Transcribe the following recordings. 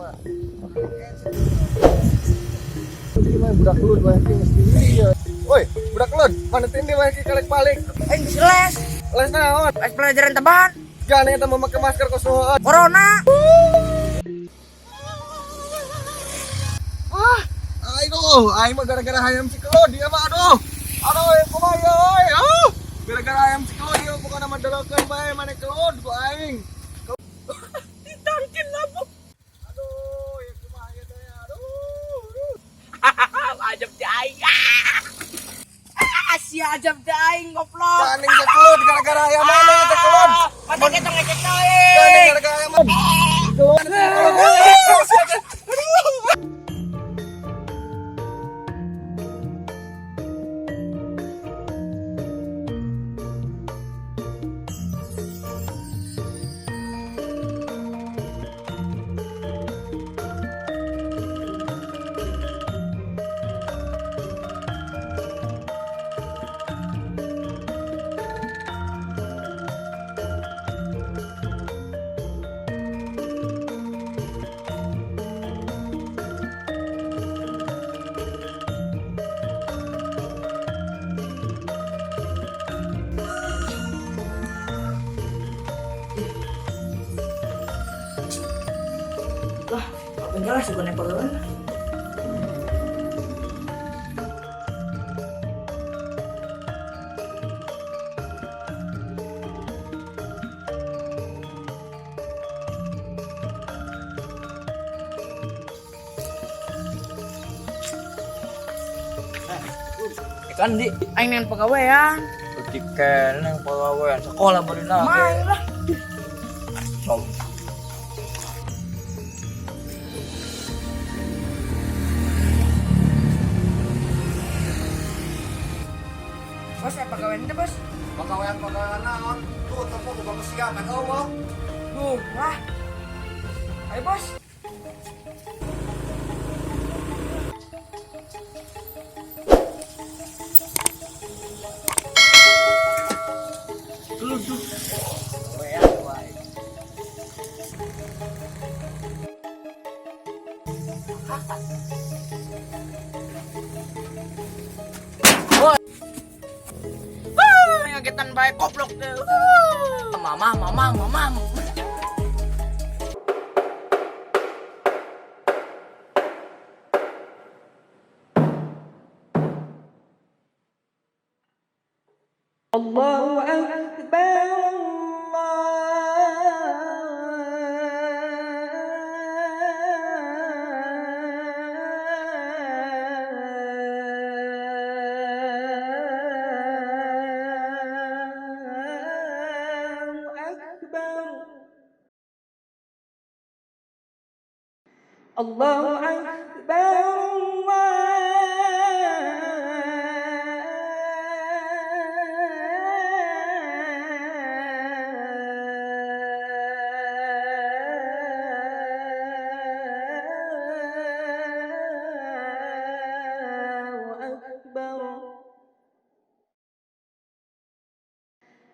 mah. Jadi mah budak lu dua yang mesti ya. Woi, budak lu, mana tindi mah kalek balik. Aing geus les. Les naon? Les pelajaran tambahan. Jangan eta mau make masker kos nuhun. Corona. Ah, aduh, aing mah gara-gara hayam si kelod dia mah aduh. Aduh, kumaha ya euy. Ah, gara-gara hayam si kelod dia bukan nama delekeun bae mane kelod ku aing. Ditangkin lah, Bu. Aduh, ya kumaha ya teh. Aduh. Ajab ti aing. Ah, sia ajab ti aing goblok. Ganing si kelod gara-gara hayam mana teh kelod. Mata kita ngecek Ganing gara-gara hayam. Kelod. Lah, apa jelas juga nepelin. Ikan di Aing neng pegawaian. tiken yang pegawaian sekolah beri Main lah. Som. Bos, saya pegawaian itu, Bos. Pegawaian-pegawaian naon? Tuh toko buka kesiapan eueuh. Duh, lah. Ayo, Bos. Pegawaian wae. Ngagetan bae goblok teh. Mama, mama, mama. Allahu Akbar, Allahu Akbar, Allahu Akbar, Allahu Akbar.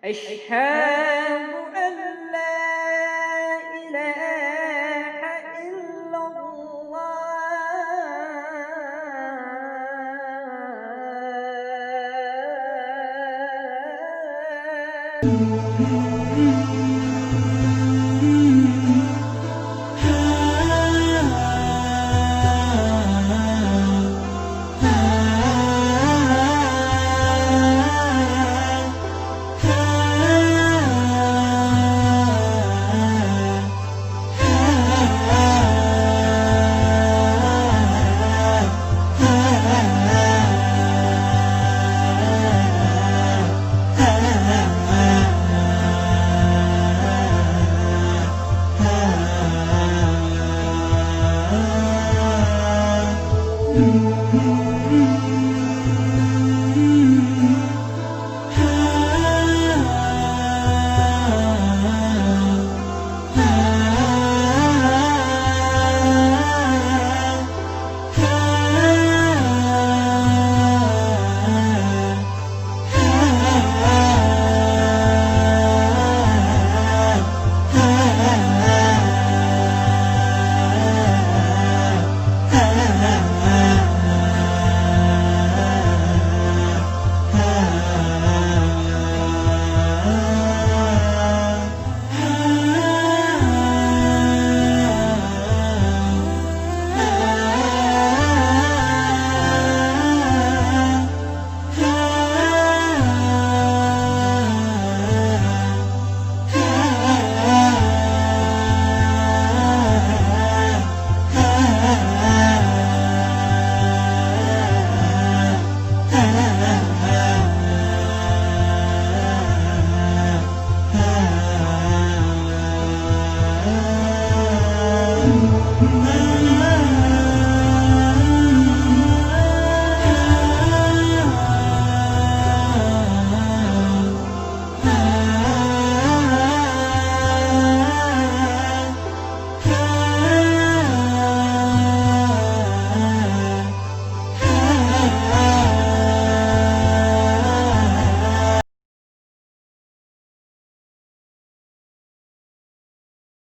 Asyhadu an la ilaha illallah.